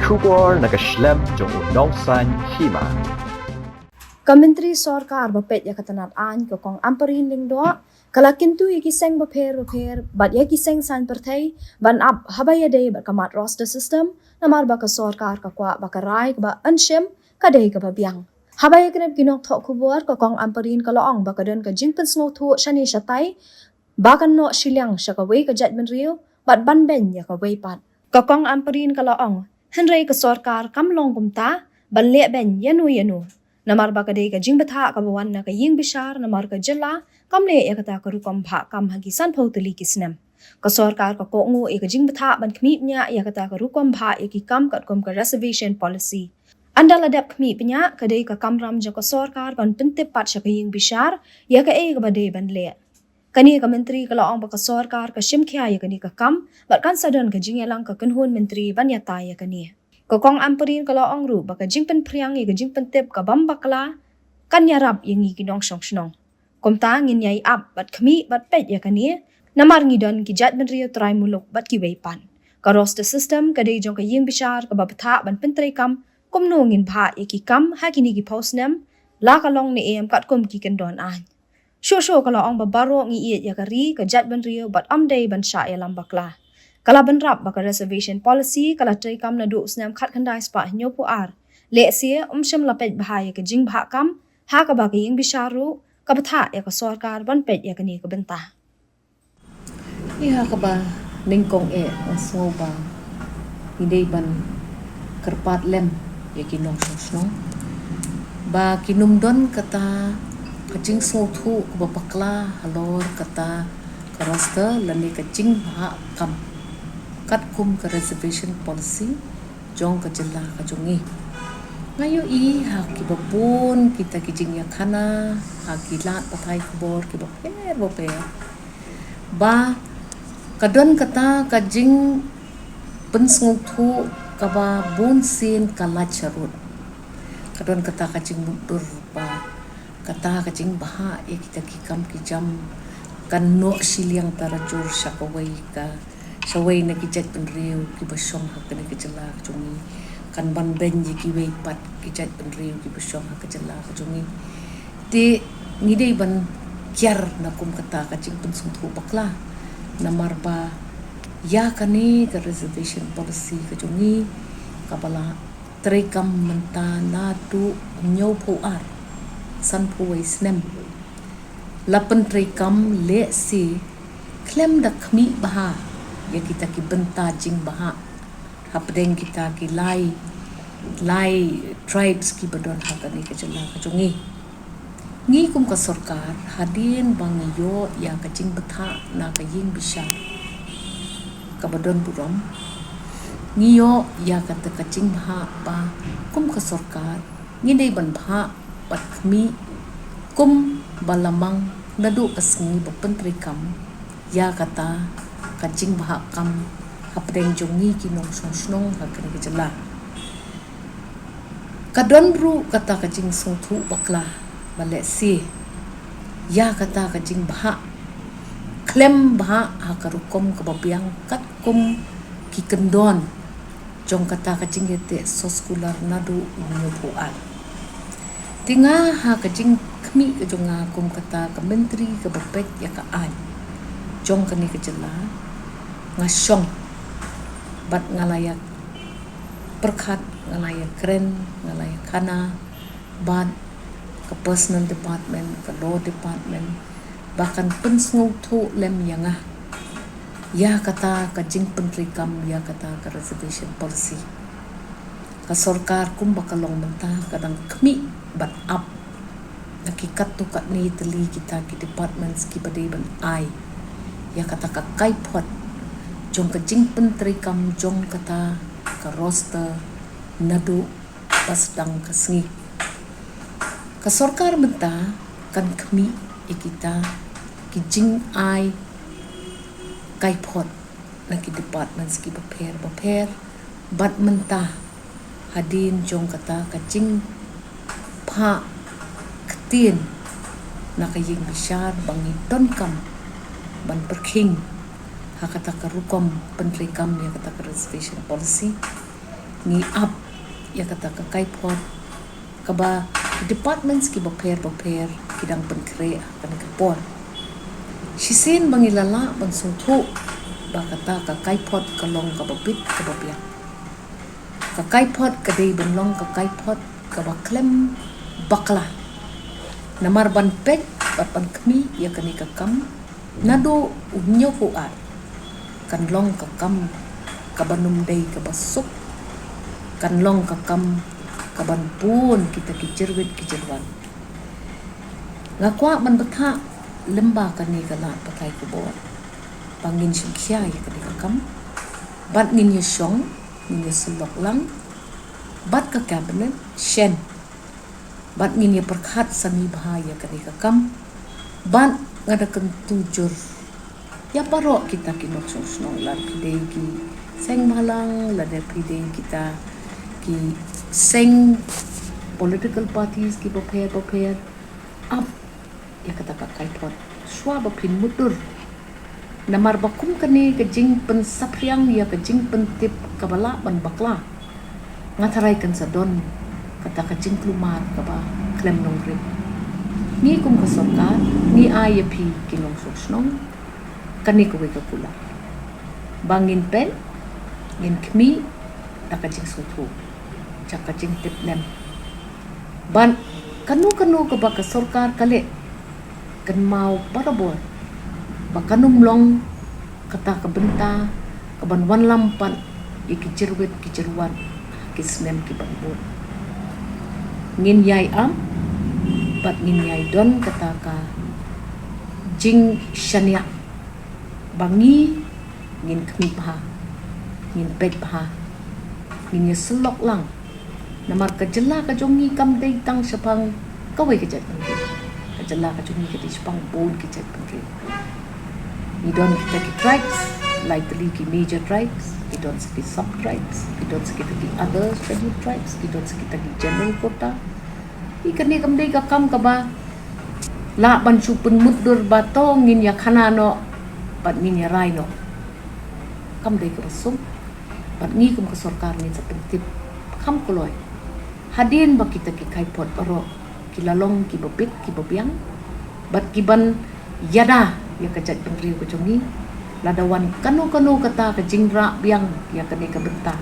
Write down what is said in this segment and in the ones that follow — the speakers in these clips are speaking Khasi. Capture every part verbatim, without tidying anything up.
Khubor na ka shlem jong u nongsan hima. Ka Myntri Sorkar ba peit ïa ka tnat aiñ ka Kong Ampareen Lyngdoh ka la kyntu ïa ki seng bapher bapher bad ïa ki seng saiñ pyrthei ban ap haba ïadei bad ka mat roster system, namar ba ka sorkar ka kwah ba ka rai kaba yn shim ka dei kaba biang. Haba ïakynduh ki nongthoh khubor, ka Kong Ampareen ka la ong ba ka don ka jingpynsngewthuh shane shatai ba kan noh shiliang sha kawei ka jaitbynriew bad ban beiñ ïa kawei pat. Ka Kong Ampareen ka la ong, hynrei ka sorkar kam long kumta ban leh beiñ ïano ïano, namar ba ka dei ka jingbthah kaba wan na ka ïing bishar, namar ka jylla kam leh ïa kata ka rukom bhah kam ha ki sanphew tylli ki snem. Ka sorkar ka kohnguh ïa ka jingbthah ban khmih bniah ïa kata ka rukom bhah ïa ki kam katkum ka reservation policy. Ynda la dep khmih bniah, ka dei ka kamram jong ka sorkar ban pyntip pat sha ka ïing bishar ïa kaei kaba dei ban leh. Kane ka myntri ka la ong ba ka sorkar ka shim khia ïa kane ka kam bad kan sa don ka jingïalang ka kynhun myntri ban ïatai ïa kane. Ka Kong Ampareen ka la ong ruh ba ka jingpynphriang ïa ka jingpyntip ka bym bakla kan ïarap ïa ngi ki nongshong shnong. Kumta ngin ïai ap bad khmih bad peit ïa kane, namar ngi don ki jaitbynriew trai muluk bad kiwei pat. Ka roster system ka dei jong ka ïing bishar kaba bthah ban pyntreikam kumno ngin bhah ïa ki kam ha kine ki phew snem, la ka long ne em katkum ki kyndon aiñ. Shuh shuh ka la ong ba baroh ngi ïeit ïa ka ri, ka jaitbynriew bad ym dei ban shah ïalam bakla. Ka la bynrap ba ka reservation policy ka la treikam naduh u snem khatkhyndai spah hynñiewphew ar. Lehse ym shym la peit bha ïa ka jingbhah kam, ha kaba ka ïing bishar ruh ka bthah ïa ka sorkar ban peit ïa kane ka bynta. Ïa kaba nyngkong eh nga sngew ba ngi dei ban kyrpad lem ïa ki nongshong shnong ba kin ym don kata ka jingsngewthuh kaba bakla halor kata ka roster lane ka jingbhah kam katkum ka reservation policy jong ka jylla ka jong ngi. Nga ïohi ha kiba bun kita ki jingïakhana ha ki lad pathai khubor kiba pher ba pher ba ka don kata ka jingpynsngewthuh kaba bun sien ka lait sharud. Ka don kata ka jingmutdur ba kata ka jingbhah ïa kita ki kam ki jam kan noh shiliang tarajur sha kawei ka, sha kawei na ki jaitbynriew kiba shong ha kane ka jylla ka jong ngi, kan ban beiñ ïa kiwei pat ki jaitbynriew kiba shong ha ka jylla ka jong ngi. Te ngi dei ban kiar na kum kata ka jingpynsngewthuh bakla, namar ba ïa kane ka reservation policy ka jong ngi kaba la treikam mynta naduh hynñiewphew ar, sanphew wei snem la pyntreikam lehse khlem da khmih bha ïa kita ki bynta jingbhah hapdeng kita ki lai, lai tribes kiba don ha kane ka jylla ka jong ngi. Ngi kum ka sorkar, hadien ba ngi ïoh ïa ka jingbthah na ka ïing bishar kaba don burom, ngi ïoh ïa kata ka jingbhah ba kum ka sorkar ngi dei ban bhah bad khmih kum ba la mang naduh ka sngi ba pyntreikam ïa kata ka jingbhah kam hapdeng jong ngi ki nongshong shnong ha kane ka jylla. Ka don ruh kata ka jingsngewthuh bakla ba lehse ïa kata ka jingbhah khlem bhah ha ka rukom kaba biang katkum ki kyndon jong kata ka jingïateh soskular naduh u hynñiewphew ar. Te nga ha ka jingkhmih ka jong nga kum kata ka myntri kaba peit ïa ka aiñ jong kane ka jylla, nga shong bad nga la ïa pyrkhat, nga la ïa kren, nga la ïa khana bad ka personal department, ka law department, ba kan pynsngewthuh lem ïa nga ïa kata ka jingpyntreikam ïa kata ka reservation policy. Ka sorkar kumba ka long mynta ka dang khmih bad ap na ki katto katne tylli kita ki departments kiba dei ban ai ïa kata ka kaiphod jong ka jingpyntreikam jong kata ka roster naduh ba sdang ka sngi. Ka sorkar mynta kan khmih ïa kita ki jingai kaiphod na ki departments kiba pher ba pher bad mynta hadien jong kata ka jingphah ktien na ka ïing bishar ba ngi donkam ban pyrkhing ha kata ka rukom pyntreikam ïa kata ka reservation policy. ngi ap ïa kata ka kaiphod kaba departments kiba pher bapher ki dang pynkhreh ha kane ka por. Shisien ba ngi la lah ban sngewthuh ba kata ka kaiphod ka long kaba bit kaba biang. Ka kaiphod ka dei ban long ka kaiphod kaba khlem bakla. Namar ban peit bad ban khmih ïa kane ka kam naduh u hynñiewphew ar, kan long ka kam kaban ym dei kaba suk, kan long ka kam kaban bun kita ki jyrwit ki jyrwan. Nga kwah ban bthah lyngba kane ka lad pathai khubor ba ngin shim khia ïa kane ka kam, bad ngin ïa shong, ngin ïa syllok lang bad ka cabinet shen, bad ngin ïa pyrkhat sani bha ïa kane ka kam. Bad nga da kyntu jur ïa baroh kita ki nongshong shnong, lada phi dei ki seng bhalang, lada phi dei kita ki seng political parties kiba pher bapher, ap ïa kata ka kaiphod shwa ba phin mutdur. Namar ba kum kane ka jingpynsaphriang ïa ka jingpyntip kaba lah ban bakla, nga tharai kan sa don kata ka jingkulmar kaba khlem nongrim. Ngi kum ka sorkar ngi ai ïa phi ki nongshong shnong kane kawei ka kular ba ngin peit, ngin khmih da ka jingsngewthuh, da ka jingtip nem. Bad kano kano kaba ka sorkar ka leh, kynmaw barabor ba kan ym long kata ka bynta kaban wanlam pat ïa ki jyrwit ki jyrwan ha ki snem kiban bud. Ngin ïai ap bad ngin ïai don kata ka jingshaniah ba ngi ngin khmih bha, ngin peit bha, ngin ïa syllok lang. Namar ka jylla ka jong ngi kam dei tang shaphang kawei ka jaitbynriew. Ka jylla ka jong ngi ka dei shaphang bun ki jaitbynriew. Ngi don kita ki tribes, lai tylli ki major tribes, ngi don sa ki sub tribes, ngi don sa kita ki other scheduled tribes, ngi don sa kita ki general quota. Ïa kane kam dei ka kam kaba lah ban shu pynmutdur ba to ngin ïa khana noh bad ngin ïa rai noh. Kam dei kaba suk. Bad ngi kum ka sorkar ngin sa pyntip kham kloi. Hadien ba kita ki kaiphod baroh ki la long kiba bit kiba biang bad kiban ïada ïa ka jaitbynriew ka jong ngi, lada wan kano kano kata ka jingrah biang ïa kane ka bynta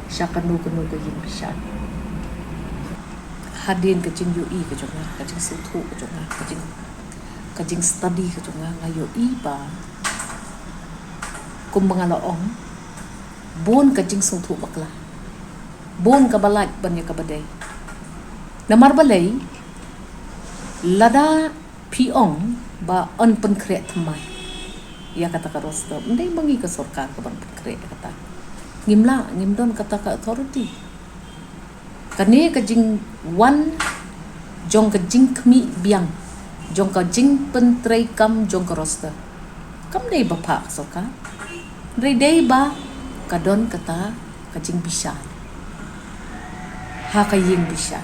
sha kano kano ka ïing bishar. Hadien ka jingïohi ka jong nga, ka jingsngewthuh ka jong nga, ka jing, ka jingstudy ka jong nga, nga ïohi ba kumba nga la ong, bun ka jingsngewthuh bakla, bun kaba lait ban ïa kaba dei. Namar balei, lada phi ong ba yn pynkhreh thymmai ïa kata ka roster, ym dei ma ngi ka sorkar kaban pynkhreh ïa kata. Ngim lah, ngim don kata ka authority. Kane ka jingwan jong ka jingkhmih biang, jong ka jingpyntreikam jong ka roster, kam dei ba phah ka sorkar. Hynrei dei ba ka don kata ka jingbishar ha ka ïing bishar.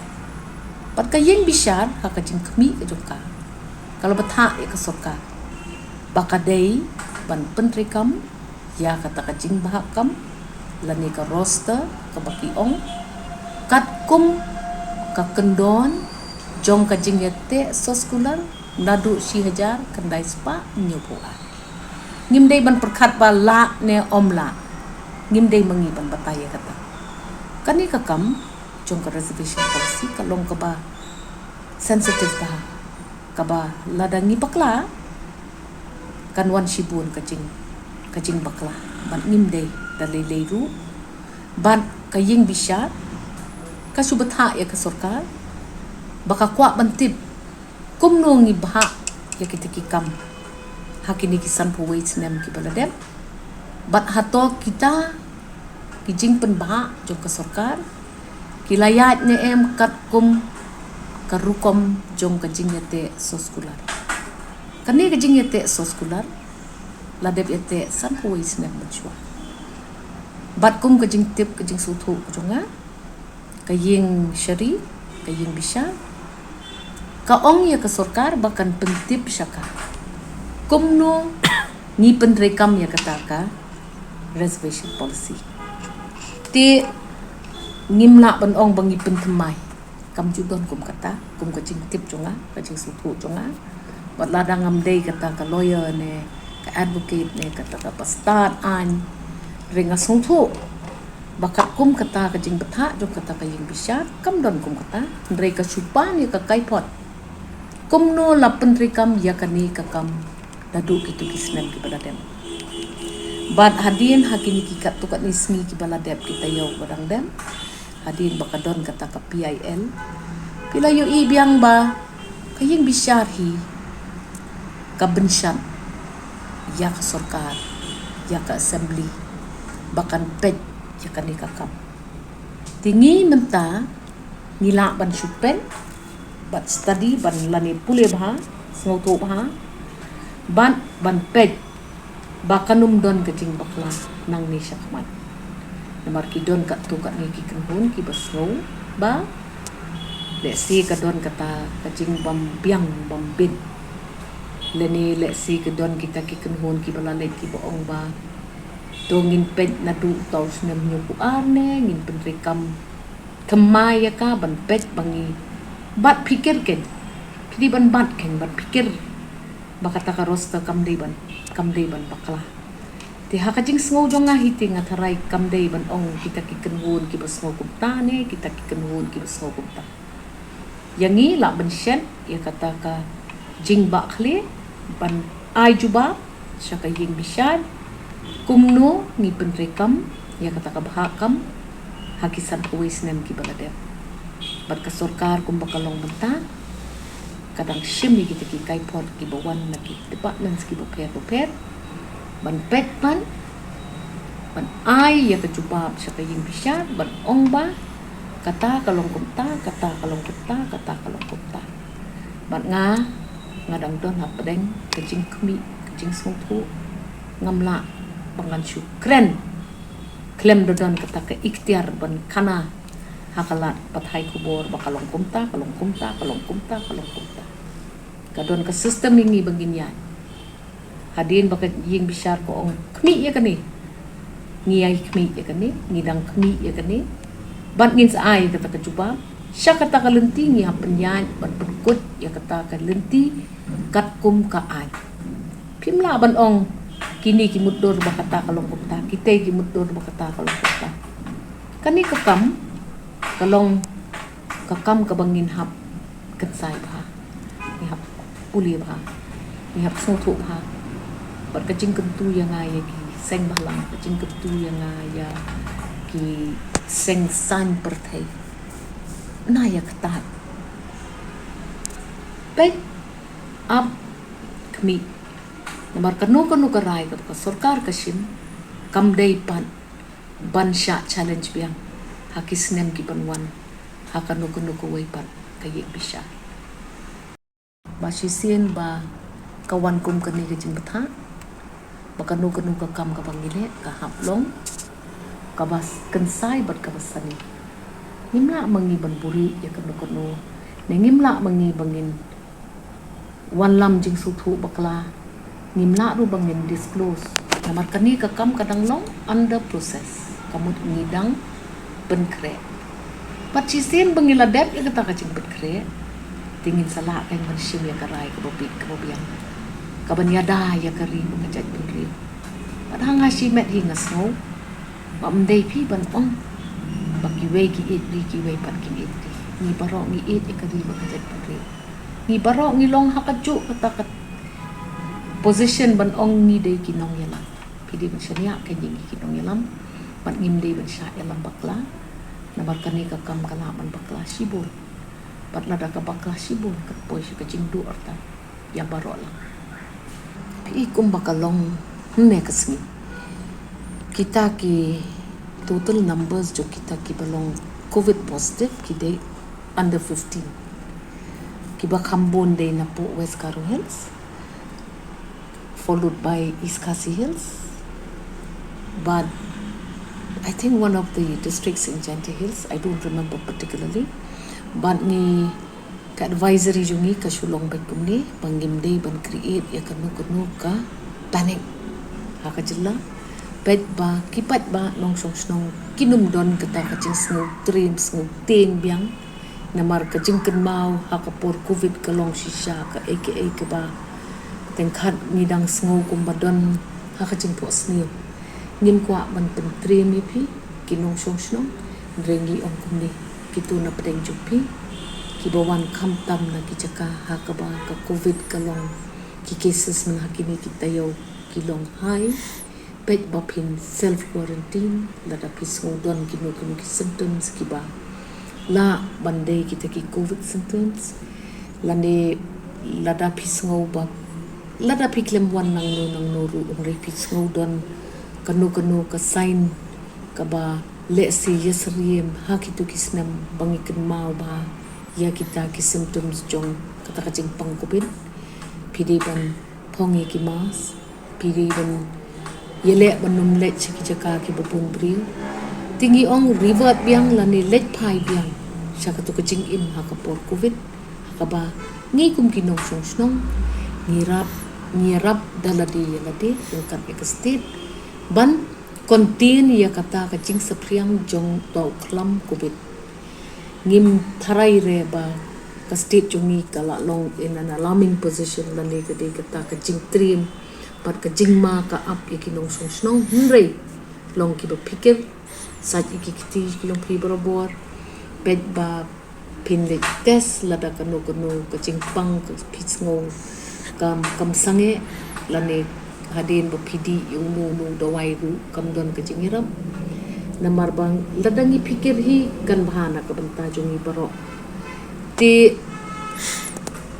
Bad ka ïing bishar ha ka jingkhmih ka jong ka, ka la bthah ïa ka sorkar ba ka dei ban pyntreikam ïa kata ka jingbhah kam lane ka roster kaba ki ong, katkum ka kyndon jong ka jingïateh soskular naduh shi hajar khyndai spah hynñiewphew ar. Ngim dei ban pyrkhat ba lah ne ym lah. Ngim dei ma ngi ban batai ïa kata. Kane ka kam jong ka reservation policy ka long kaba sensitive bha, kaba lada ngi bakla kan wan shibun ka jing, ka jingbakla. Bad ngim dei da lei lei ruh. Bad ka ïing bishar ka shu bthah ïa ka sorkar ba ka kwah ban tip kumno ngi bhah ïa kita ki kam ha kine ki sanphew wei snem kiba la dep. Bad hato kita ki jingpynbhah jong ka sorkar ki la ïaid ne em katkum ka rukom jong ka jingïateh soskular. Kane ka jingïateh soskular la dep ïateh sanphew wei snem mynshuwa. Bad kum ka jingtip ka jingsngewthuh ka jong nga, ka ïing shari, ka ïing bishar, ka ong ïa ka sorkar ba kan pyntip sha ka kumno ngi pyntreikam ïa kata ka reservation policy. Te Ngim lah ban ong ba ngi pynthymmai. Kam ju don kum kata, kum ka jingtip jong nga, ka jingsngewthuh jong nga. Wat lada ngam dei kata ka lawyer ne ka advocate ne kata ka bastad aiñ. Hynrei nga sngewthuh ba katkum kata ka jingbthah jong kata ka ïing bishar, kam don kum kata. Hynrei ka shu pan ïa ka kaiphod kumno la pyntreikam ïa kane ka kam naduh kito ki snem kiba la dep. Bad hadien ha kine ki katto katne sngi kiba la dep, ki taïew ba dang dem, hadien ba ka don kata ka P I L, phi la ïohi biang ba ka ïing bishar hi ka bynshat ïa ka sorkar, ïa ka assembly, ba kan peit ïa kane ka kam. Te ngi mynta ngi lah ban shu peit bad study ban, lane pule bha, sngewthuh bha, bad ban peit ba kan ym don ka jingbakla nangne shakhmat. Namar ki don katto katne ki kynhun kiba sngew ba lehse ka don kata ka jingbym biang bym bit, lane lehse ka don kita ki kynhun kiba la leit kiba ong ba to ngin peit naduh uta u snem hynñiewphew ar ne ngin pyntreikam thymmai ïa ka ban peit ba ngi, bad pyrkhat kein, pyrkhat ban bat kein, ban pyrkhat ba kata ka roster kam dei ban, kam dei ban bakla. Te ha ka jingsngew jong nga hi te nga tharai kam dei ban ong kita ki kynhun kiba sngew kumta ne kita ki kynhun kiba sngew kumta. Ïa ngi lah ban shet ïa kata ka jingbakla ban ai jubab sha ka ïing bishar kumno ngi pyntreikam ïa kata ka bhah kam ha ki sanphew wei snem kiba la dep. Bad ka sorkar kumba ka long mynta ka dang shim ïa kita ki kaiphod kiba wan na ki departments kiba pher bapher ban peit pat, ban ai ïa ka jubab sha ka ïing bishar ban ong ba kata ka long kumta, kata ka long kumta, kata ka long kumta. Bad nga, nga dang don hapdeng ka jingkhmih, ka jingsngewthuh, ngam lah ba ngan shu kren khlem da don kata ka iktiar ban khana ha ka lad pathai khubor ba ka long kumta, ka long kumta, ka long kumta, ka long kumta. Ka don ka system ïa ngi ba ngin ïaid. Hadien ba ka ïing bishar ka ong khmih ïa kane, ngi ai khmih ïa kane, ngi dang khmih ïa kane. Bad ngin sa ai kata ka jubab sha kata ka lynti, ngi hap pynïaid ban pynkut ïa kata ka lynti katkum ka aiñ. Phim lah ban ong kine ki mutdur ba kata ka long kumta, kitei ki mutdur ba kata ka long kumta. Kane ka kam ka long ka kam kaba ngin hap kynsai bha, ngi hap pule bha, ngi hap sngewthuh bha. Bad ka jingkyntu ïa nga ïa ki seng bhalang, ka jingkyntu ïa nga ïa ki seng saiñ pyrthei, na ïa kata, peit, ap, khmih. Namar kano kano ka rai kaba ka sorkar ka shim, kam dei pat ban shah challenge biang ha ki snem ki ban wan ha kano kano kawei pat ka ïing bishar. Ba shisien ba ka wan kum kane ka jingbthah ba kano kano ka kam kaba ngi leh ka hap long kaba kynsai bad kaba sani. Ngim lah ma ngi ban buhrieh ïa kano kano, ne ngim lah ma ngi ba ngin wanlam jingsngewthuh bakla, ngim lah ruh ba ngin disclose. Namar kane ka kam ka dang long under process, ka mut ngi dang pynkhreh. Bad shisien ba ngi la dep ïa kata ka jingpynkhreh, te ngin sa lah kein ban shim ïa ka rai kaba bit kaba biang, kaban ïada ïa ka ri bad ka jaitbynriew. Bad ha nga shimet hi nga sngew ba ym dei phi ban ong ba kiwei ki ïeit ri, kiwei pat kim ïeit ri. Ngi baroh ngi ïeit ïa ka ri bad ka jaitbynriew. Ngi baroh ngi long ha kajuh kata ka position ban ong ngi dei ki nongïalam. Phi dei ban shaniah kein ïa ngi ki nongïalam bad ngim dei ban shah ïalam bakla. Namar kane ka kam ka lah ban bakla shibun. Bad lada ka bakla shibun, ka poi sha ka jingduh artat ïa baroh lang. Phi i kumba ka long hynne ka sngi, kita ki total numbers jong kita kiba long covid positive ki dei under fifteen. Kiba kham bun dei napoh West Garo Hills, followed by East Khasi Hills. But I think one of the districts in Jaintia Hills, I don't remember particularly. But ngi, ka advisory jong ngi ka shu long beit kumne, ba ngim dei ban create ïa kano kano ka panic ha ka jylla. Peit ba ki paidbah nongshong shnong kin ym don kata ka jingsngew triem sngew tieng biang. Namar ka jingkynmaw ha ka por covid ka long shisha kaei kaei kaba teng khat ngi dang sngew kumba don ha ka jingphohsniew. Ngim kwah ban pyntriem ïa phi ki nongshong shnong, hynrei ngi ong kumne, kito na pdeng jong phi kiba wan khamtam na ki jaka ha kaba ka covid ka long, ki cases mynha kine ki taïew ki long high. Peit ba phin self quarantine lada phi sngew don kino kino ki symptoms kiba lah ban dei kita ki covid symptoms. Lane lada phi sngew ba, lada phi khlem wan nangno nangno ruh, hynrei phi sngew don kano kano ka sign kaba lehse ïasyriem ha kito ki snem ba ngi kynmaw ba ïa kita ki symptoms jong kata ka jingpang covid, phi dei ban phong ïa ki mask, phi dei ban ïaleh ban ym leit sha ki jaka kiba bun briew. Te ngi ong revert biang lane leit phai biang sha kato ka jingim ha ka por covid, ha kaba ngi kum ki nongshong shnong ngi rap, ngi rap da lade ïa lade ryngkat ïa ka state ban contain ïa kata ka jingsaphriang jong u khlam covid. Ngim tharai re ba ka state jong ngi ka la long in an alarming position lane ka dei kata ka jingtriem bad ka jingma ka ap ïa ki nongshong shnong, hynrei long kiba phikir, sait ïa ki kti ki long phi barabor. Peit ba phin leit test lada kano kano ka jingpang ka phi sngew kam, kam sangeh, lane hadien ba phi dih ïa uno uno u dawai ruh kam don ka jingïarap. Namar ba lada ngi phikir hi kan bha na ka bynta jong ngi baroh. Te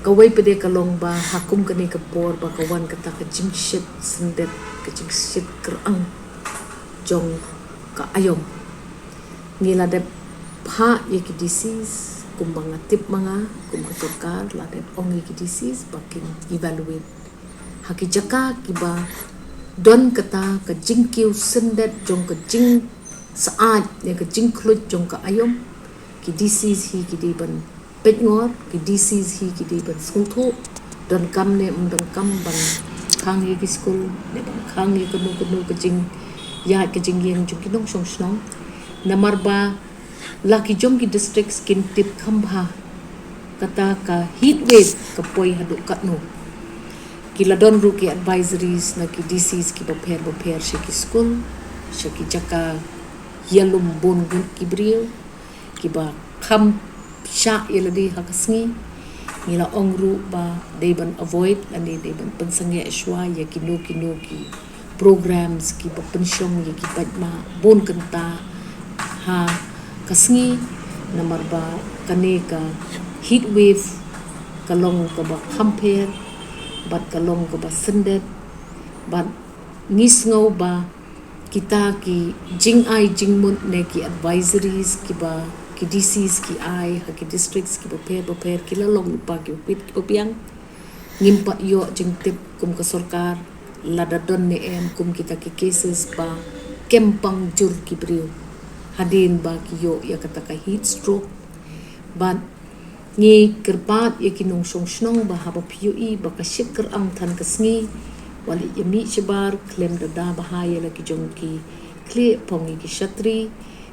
kawei pat de ka long ba ha kum kane ka por ba ka wan kata ka jingshit syndet, ka jingshit kyrang jong ka aïom, ngi la dep phah ïa ki D Cs, kumba nga tip ma nga, kum ka sorkar la dep ong ïa ki D Cs ba kin evaluate ha ki jaka kiba don kata ka jingkiew syndet jong ka jingsyaid ne ka jingkhluit jong ka aïom. Ki D Cs hi ki dei ban peit ngor, ki D Cs hi ki dei ban sngewthuh, donkam ne ym donkam ban khang ïa ki skul ne ban khang ïa kano kano ka jingïaid ka jingïeng jong ki nongshong shnong. Namar ba la ki jong ki districts kin tip kham bha kata ka heat wave ka poi haduh katno. Ki la don ruh ki advisories na ki D Cs kiba pher bapher sha ki skul, sha ki jaka ïalum bun ngut ki briew kiba kham shah ïa lade ha ka sngi. Ngi la ong ruh ba dei ban avoid lane dei ban pynsangeh shuwa ïa kino kino ki programs kiba pynshong ïa ki paidbah bun kynta ha ka sngi, namar ba kane ka heat wave ka long kaba kham pher bad ka long kaba syndet. Bad ngi sngew ba kita ki jingai jingmut ne ki advisories kiba ki D Cs ki ai ha ki districts kiba pher bapher ki la long lypa kiba pit kiba biang. Ngim pat ïoh jingtip kum ka sorkar lada don ne em kum kita ki cases ba kem pang jur ki briew hadien ba ki ïoh ïa kata ka heat stroke. Bad ngi kyrpad ïa ki nongshong shnong ba haba phi ïohi ba ka shit kyrang than ka sngi, wat leit ïa mih shabar, khlem da da bha ïa la ki jong ki khlieh, phong ïa ki shatri.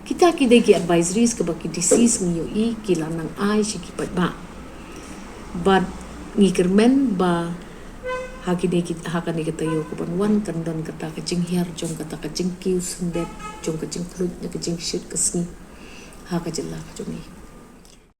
Kita ki dei ki advisories kaba ki D Cs ngi ïohi ki la nang ai sha ki paidbah. Bad ngi kyrmen ba ha kine ki, ha kane ka taïew kaban wan kan don kata ka jinghiar jong kata ka jingkiew syndet jong ka jingkhluit ne ka jingshit ka sngi ha ka jylla ka jong ngi.